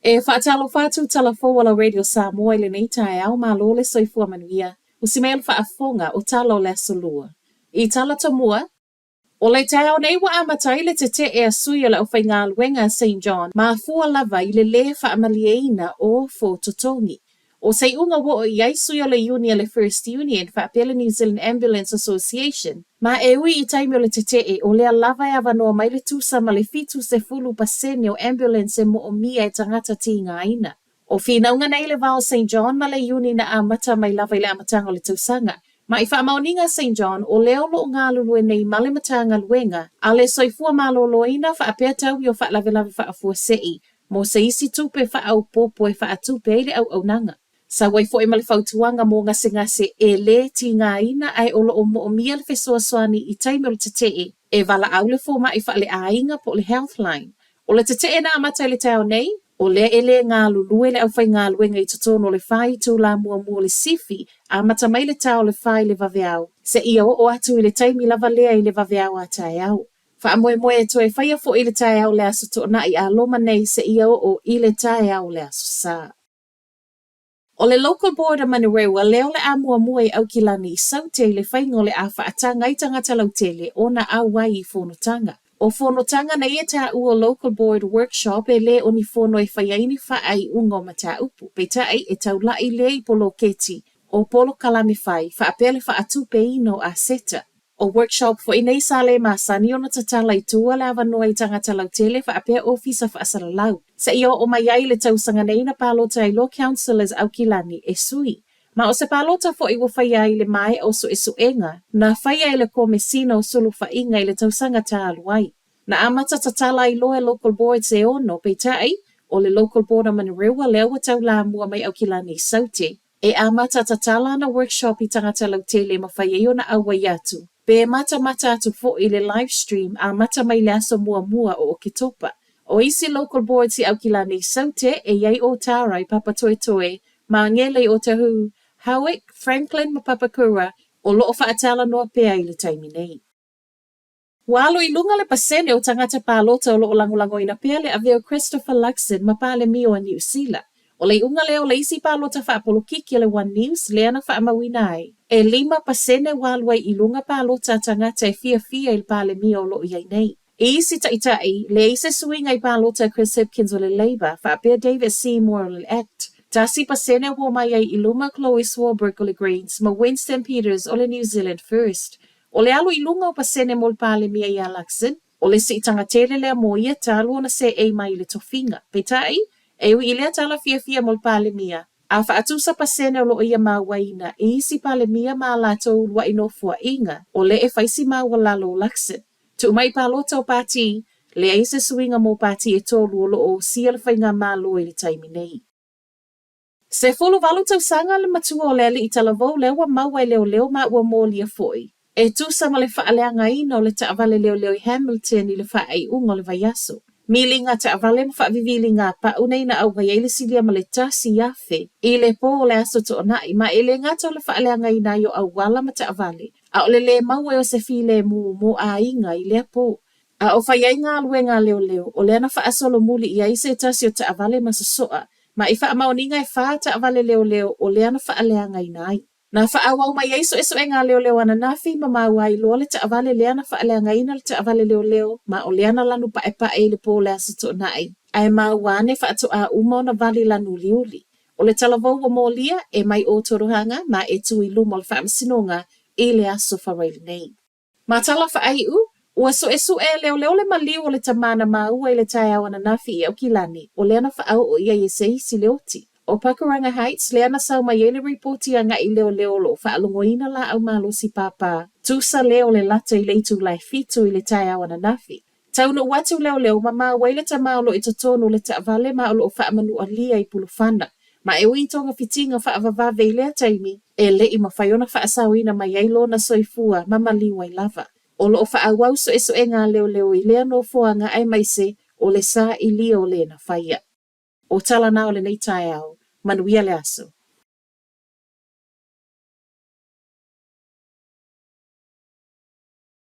E faatalofa atu tala fou a la Radio Samoa i lenei taeao, malo le soifua manuia. Usi mai le faafofoga o tala o le Aso Lua. I tala tomua, o le taeao nei ua amata ai le tete'e a sui o le aufaigaluega a Saint John, mafua lava i le lē faamalieina o ofo totogi. O se iuga ua oo i ai sui o le iuni a le First Union faapea le New Zealand Ambulance Association, ma e ui i taimi o le tete'e, o lea lava e avanoa mai le tusa ma le 70% o ambulance e mo'omia e tagata tigaina. O finauga nei i le va o Saint John ma le iuni na amata mai lava i le amataga o le tausaga. Ma i faamaoniga a Saint John, o lea o lo o galulue nei ma le Matagaluega a le Soifua Maloloina faapea taui o faalavelave faafuasei mo se isi tupe faaopoopo e faatupe ai le auaunaga. Sau ai foi ma le fautuaga mo gasegase e lē tigaina ae o lo o mo'omia le fesoasoani i taimi o le tete'e e valaau le fomai faaleaiga po o le Healthline. O le tete'e na amata i le taeao nei, o lea e lē galulue le aufaigaluega i totonu o le fa itula muamua o le sifi, amata mai le ta o le fa i le vaveao, seia oo atu i le taimi lava lea i le vaveao a taeao. Faamoemoe e toe faia foi i le taeao o le Aso Toonai a loma nei seia oo i le taeao o le Aso Sa. O le Local Board a Manurewa lea o le a muamua i Aukilani i Saute i le faiga o le a faataga ai tagata lautele ona auai i fonotaga. O fonotaga nei e taua o Local Board Workshop e le o ni fono e fai ai ni faaiuga o mataupu, peitai e taula'i lea i poloketi o polokalame fai faapea le faatupeina o aseta. O workshop foi nei sa le masani ona tatala i tua le avanoa i tagata lautele faapea ofisa faasalalau. Seia oo mai ai le tausaga nei na palota ai loa councillors Aukilani e sui. Ma o se palota foi ua faia ai le maea o suesuega na faia e le Komesina o Sulufaiga i le tausaga talu ai. Na amata tatala ai loa e local boards e ono, peitai, o le Local Board o Manurewa lea ua taulamua mai Aukilani i Saute. E amata tatala ana workshop i tagata lautele e mafai ai ona auai atu, pe matamata atu foi i le live stream amata mai le aso muamua o Oketopa. O isi local boards i Aukilani i Saute e i ai Ōtārai, Papatoetoe, Māngere i Ōtāhuhu, Howick, Franklin ma Papakura o lo o faatalanoa pea i le taimi nei. Ua alu i luga le pasene o tagata palota o lo o lagolagoina pea le avea o Christopher Luxon ma Palemia o Niu Sila. O le iuga lea o le isi palota faapolokiki a le One News lea na faamauina ai, e 5% ua alu ai i luga palota a tagata e fiafia i le Palemia o lo o i ai nei. I isi taitai, leai se suiga i palota a Chris Hipkins o le Labour faapea David Seymour o le Act. 1% ua omai ai i luma Chloe Swarbrick o le Greens ma Winston Peters o le New Zealand First. O le alu i luga o pasene mo le Palemia iā Luxon, o le siitaga tele lea mo ia talu ona seei mai i le tofiga. Peitai, e ui i lea tala fiafia mo le Palemia, a faatusa pasene o lo o ia mauaina i isi Palemia ma a latou uluai nofoaiga, o lea e fai si maualalo o Luxon. Tuu mai i palota o pati, leai se suiga mo pati e tolu o lo o osia le faigamalo i le taimi nei. 18 tausaga le matua o le alii talavou lea ua maua e leoleo ma ua molia foi, e tusa ma le faaleagaina o le taavale leoleo i Hamilton i le faaiuga o le vaiaso. Miliga taavale ma faaviviliga pau nei na auai ai le silia ma le 1,000 i le po o le Aso Toonai ma e le gata o le faaleagaina ai o auala ma taavale, a o le lē maua ai o se filemu mo aiga i lea po. A o fai ai galuega a leoleo, o lea na faasolomuli i ai se tasi o taavale ma sosoa, ma i faamaoniga e fa taavale leoleo o lea na faaleagaina ai. Na faaauau mai ai suesuega a leoleo ananafi ma maua ai loa le taavale lea na faaleagaina le taavale leoleo ma o lea na lanu paepae i le po o le Aso Toonai, ae maua ane faatoa uma ona vali lanu uliuli. O le talavou ua molia, e mai Ōtorohanga ma e tū i luma o le Faamasinoga i le Aso Faraile nei. Ma tala faaiu, ua suesue e leoleo le maliu o le tamā na māua i le taeao ananafi i Aukilani, o lea na faaoo i ai e se isi le oti. ʻO Pakuranga Heights lea na sau mai ai le ripoti agai i leoleo o lo o faalogoina lāʻau malosi pāpā tusa lea o le lata i le itula e fitu i le taeao ananafi. Taunuu atu leoleo ma maua ai le tamā o lo o i totonu o le taavale ma o lo o faamanualia i Pulufana. Ma e ui i togafitiga faavavave i lea taimi, e le i mafai ona faasaoina mai ai lona soifua ma maliu ai lava. O lo o faaauau suesuega a leoleo i lea nofoaga aemaise o le sailia o le na faia. O tala na o lenei taeao. Manuia le aso.